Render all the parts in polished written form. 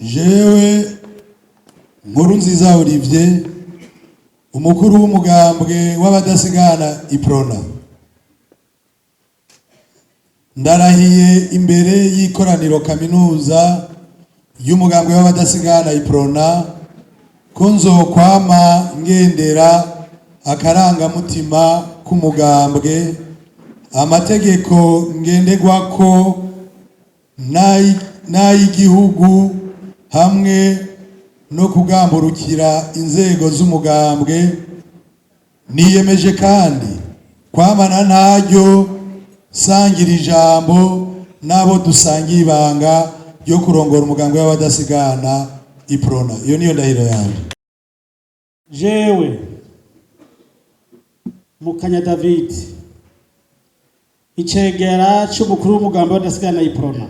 Jewe Nkurunziza Olivier, umukuru w'umugambwe w'abadasigana Iprona, ndarahiye imbere y'ikoraniro kaminuza y'umugambwe w'abadasigana Iprona ko nzokwama ngendera akarangamutima k'umugambwe, amategeko ngenderwako n'ay'igihugu hamwe no kugamburukira inzego z'umugambwe. Niyemeje kandi kwamana ntaryo sangira ijambo n'abo dusangiye ibanga ryo kurongora umugambwe w'abadasigana Iprona. Iyo niyo ndahiro yanjye. Jewe Mukanya David, icegera c'umukuru w'umugambi w'abadasigana Iprona,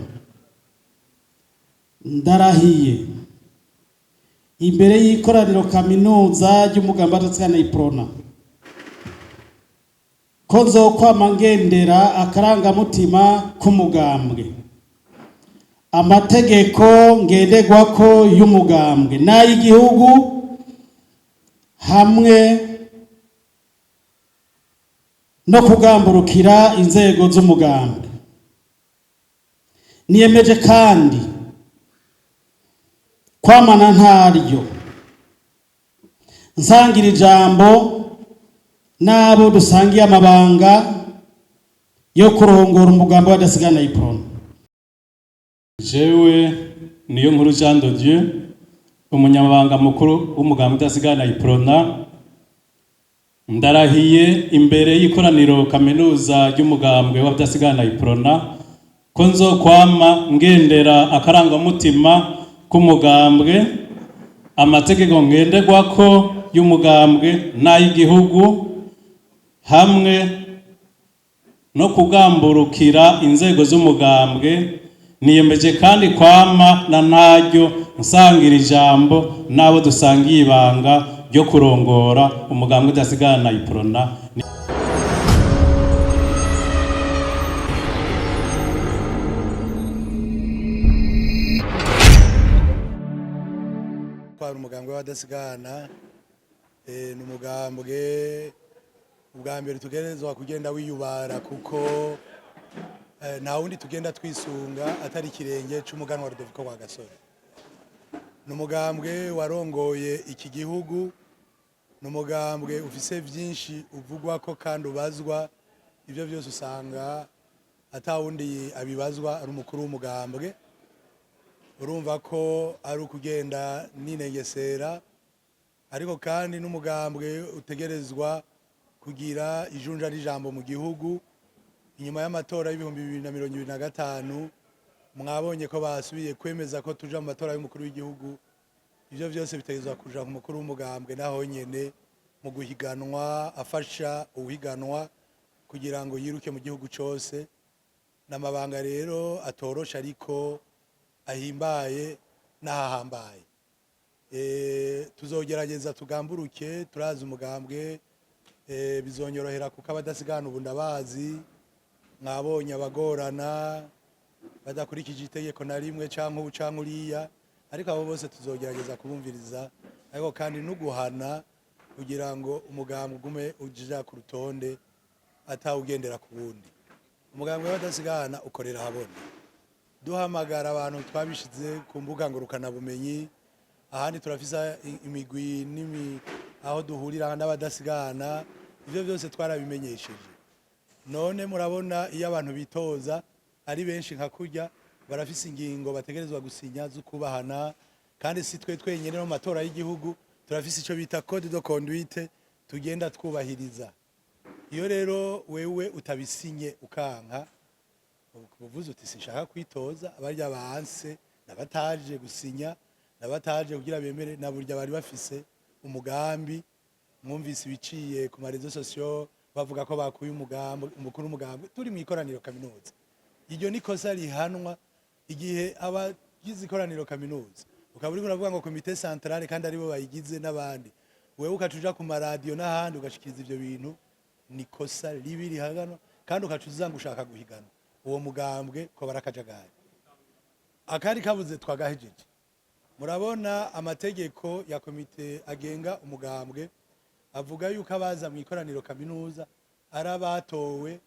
ndarahiye imbere y'ikoraniro kaminuza ry'umugambi w'abadasigana Iprona ko nzokwama ngendera akarangamutima k'umugambwe, amategeko ngenderwako y'umugambwe n'ay'igihugu hamwe no kugamburukira inzego z'umugambwe. Niyemeje kandi kwamana ntaryo nsangira ijambo n'abo dusangiye amabanga yo kurongora umugambi w'abadasigana Iprona. Jewe Niyonkuru Jean de Dieu, umunyamabanga mukuru w'umugambi udasigana Iprona, ndarahiye imbere y'ikoraniro kaminuza ry'umugambwe w'abadasigana Iprona ko nzokwama ngendera akarangamutima k'umugambwe, amategeko ngenderwako y'umugambwe n'ay'igihugu hamwe no kugamburukira inzego z'umugambwe. Niyemeje kandi kwama na ntaryo nsangira ijambo n'abo dusangiye ibanga ryo kurongora umugambwe udasigana Iprona. Twari umugambwe w'abadasigana, ni umugambwe ubwa mbere tugerezwa kugenda wiyubara, kuko nta wundi tugenda twisunga atari ikirenge c'umuganwa Rudoviko Rwagasore. Ni umugambwe warongoye iki gihugu, ni umugambwe ufise vyinshi uvugwako kandi ubazwa. Ivyo vyose usanga ata wundi abibazwa ari umukuru w'umugambwe. Urumva ko ari ukugenda ninengesera, ariko kandi n'umugambwe utegerezwa kugira ijunja n'ijambo mu gihugu. Inyuma y'amatora y'2025 mwabonye ko basubiye kwemeza ko tuja mu matora y'umukuru w'igihugu. Ivyo vyose bitegerezwa kuja ku mukuru w'umugambwe, naho nyene mu guhiganwa afasha uhiganwa kugira ngo yiruke mu gihugu cose. N'amabanga rero atoroshe, ariko ahimbaye n'ahahambaye. Tuzogerageza tugamburuke, turazi umugambwe, bizonyorohera kuko abadasigana ubu ndabazi. Mwabonye abagorana badakurikije itegeko na rimwe canke ubu canke uriya, ariko abo bose tuzogerageza kubumviriza, ariko kandi n'uguhana kugira ngo umugambwe ugume uja ku rutonde atawugendera ku wundi. Umugambwe w'abadasigana ukorera ahabona, duhamagara abantu, twabishize ku mbuga ngurukanabumenyi, ahandi turafise imigwi n'imi aho duhurira n'abadasigana. Ivyo byose twarabimenyesheje. None murabona iyo abantu bitoza ari benshi nka kurya, barafise ingingo bategerezwa gusinya zo kubahana, kandi si twe twenyene. No mu matora y'igihugu turafise ico bita code de conduite tugenda twubahiriza. Iyo rero wewe utabisinye ukanka, uvuze uti sinshaka kwitoza, abarya banse nabataje gusinya, nabataje kugira bemere, na burya bari bafise umugambi. Mwumvise ibiciye ku ma réseaux sociaux bavuga ko bakuye umugambi umukuru w'umugambi turi mu ikoraniro kaminuza. Iryo ni kosa rihanwa. Igihe abagize ikoraniro kaminuza ukaba uriko uravuga ngo comité central kandi aribo bayigize n'abandi, wewe ukaca uja ku maradiyo n'ahandi ugashikiriza ivyo bintu, ni kosa ribi rihaganwa, kandi ukaca uza ngo ushaka guhigana uwo mugambwe ko barakajagari. Akari kabuze twagahejeje. Murabona amategeko ya komite agenga umugambwe avuga yuko abaza mu ikoraniro kaminuza ari abatowe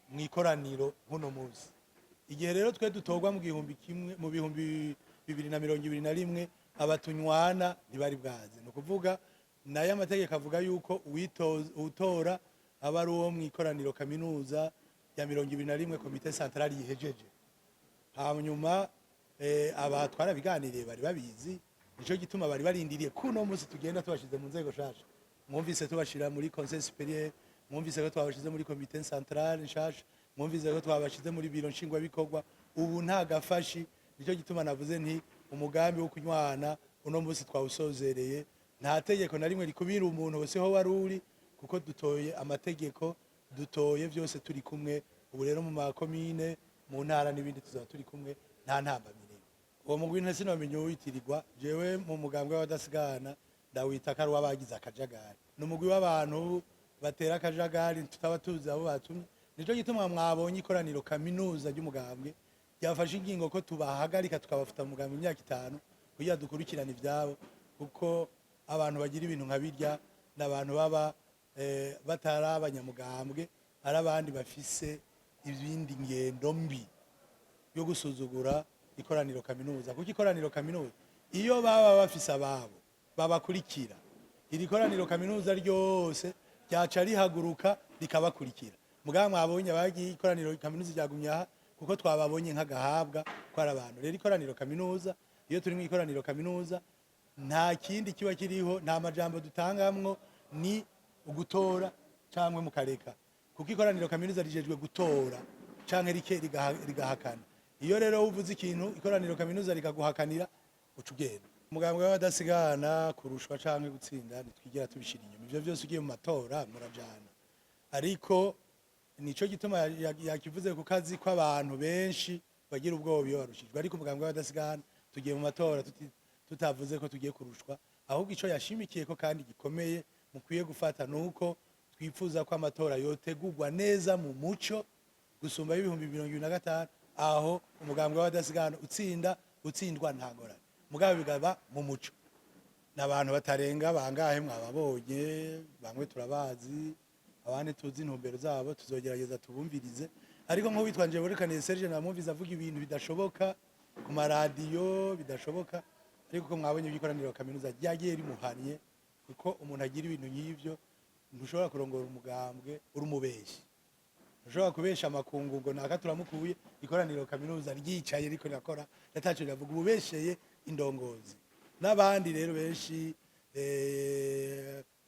mu ikoraniro nk'uno munsi. Igihe rero twe dutorwa mu 1000 mu 2021, abatunywana ntibari bwaze. Ni ukuvuga nayo amategeko avuga yuko uwutora aba ari uwo mu ikoraniro kaminuza ya 21, comité central yihejeje. Hanyuma aba twarabiganiriye, bari babizi. Nico gituma bari barindiriye kuno munsi tugenda tubashize mu nzego nshasha. Mwumvise tubashira muri conseil supérieur, mwumvise ko twabashize muri comité central nshasha, mwumvise ko twabashize muri biro nshingwabikorwa. Ubu nta gafashi. Nico gituma navuze nti umugambi wo kunywana uno munsi twawusozereye. Nta tegeko na rimwe rikubira umuntu wese ho wari uri, kuko dutoye amategeko, dutoye byose turi kumwe. Ubu rero mu makomine, mu ntara n'ibindi tuzaba turi kumwe, nta ntambamyi n'imwe. Uwo mugwi ntese nomenya uwitirirwa. Jewe mu mugambwe w'abadasigana ndawita ko ari uw'abagize akajagari. Ni umugwi w'abantu batera akajagari tutaba tuzi abo batumye. Nico gituma mwabonye ikoraniro kaminuza ry'umugambwe ryafashe ingingo ko tubahagarika, tukabafuta mu mugambwe imyaka 5 kugira dukurikirane ivyabo, kuko abantu bagira ibintu nka birya ni abantu baba batari abanyamugambwe, ari abandi bafise ibindi ngendo mbi yo gusuzugura ikoraniro kaminuza. Kuko ikoraniro kaminuza, iyo baba bafise ababo babakurikira, iri koraniro kaminuza ryose ryaca rihaguruka rikabakurikira. Mugabo mwabonye abagiye, ikoraniro kaminuza ryagumye aha, kuko twababonye nk'agahabwa ko ari abantu. Rero ikoraniro kaminuza, iyo turi mu ikoraniro kaminuza, nta kindi kiba kiriho, nta majambo dutangamwo, ni ugutora cyangwa mukareka, kuko ikoraniro kaminuza rijejwe gutora canke rike rigahakana. Iyo rero uvuze ikintu, ikoraniro kaminuza rikaguhakanira, uca ugenda. Umugambwe w'abadasigana, kurushwa canke gutsinda ntitwigera tubishira inyuma. Ivyo vyose ugiye mu matora murajana. Ariko nico gituma yakivuze ku kazi ko abantu benshi bagira ubwoba iyo barushijwe. Ariko umugambwe w'abadasigana tugiye mu matora tutavuze ko tugiye kurushwa. Ahubwo ico yashimikiye ko kandi gikomeye mukwiye gufata nuko twifuza ko amatora yotegurwa neza mu muco gusumba y'2025, aho umugambwe w'abadasigana utsinda, utsindwa, nta ngorane, mugabo bigaba mu muco. N'abantu batarenga bangahe mwababonye, bamwe turabazi, abandi tuzi intumbero zabo, tuzogerageza tubumvirize. Ariko nk'uwitwa Njeburekaniye Serge namwumvise avuga ibintu bidashoboka ku maradiyo, bidashoboka. Ariko ko mwabonye ibikoraniro kaminuza ryagiye rimuhanye, kuko umuntu agira ibintu nk'ivyo, ntushobora kurongora umugambwe uri umubeshi. Ntushobora kubesha amakungu ngo naka turamukuye, ikoraniro kaminuza ryicaye riko rirakora, rataco riravuga. Ububesheye indongozi n'abandi rero benshi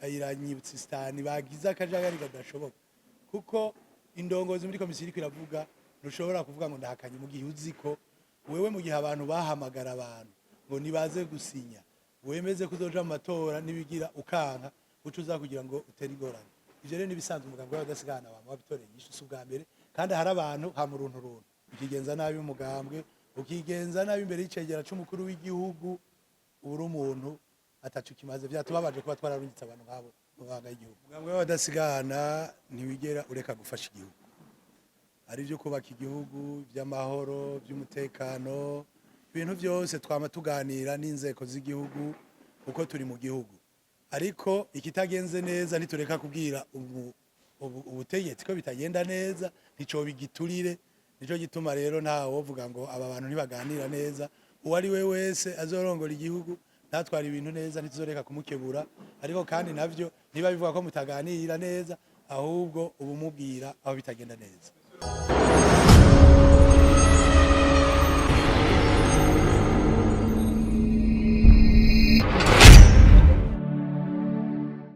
ayiranyibutsa sitani bagize akajagari kadashoboka, kuko indongozi muri komisiyo iriko iravuga, ntushobora kuvuga ngo ndahakanye mu gihe uzi ko wewe, mu gihe abantu bahamagara abantu ngo nibaze gusinya wemeze kuzoja mu matora nibigira ukanka, uca uza kugira ngo utere ingorane. Ivyo rero nibisanzwe. Umugambwe w'abadasigana bama wabitoreye inyishu, si ubwa mbere. Kandi hari abantu hamuruntu runtu ukigenza nabi umugambwe, ukigenza nabi imbere y'icegera c'umukuru w'igihugu, uba uri umuntu ataco kimaze. Vyatubabaje kuba twararungitse abantu nk'abo mu mabanga y'igihugu. Umugambwe w'abadasigana ntiwigera ureka gufasha igihugu, ari ibyo kubaka igihugu, by'amahoro, by'umutekano, ibintu byose twama tuganira n'inzego z'igihugu kuko turi mu gihugu. Ariko ikitagenze neza ntitureka kubwira ubutegetsi ko bitagenda neza, nticoba igiturire. Nico gituma rero nta wovuga ngo aba bantu ntibaganira neza. Uwo ari we wese azorongora igihugu ntatwara ibintu neza, ntituzoreka kumukebura. Ariko kandi navyo niba bivuga ko mutaganira neza, ahubwo ubumubwira aho bitagenda neza.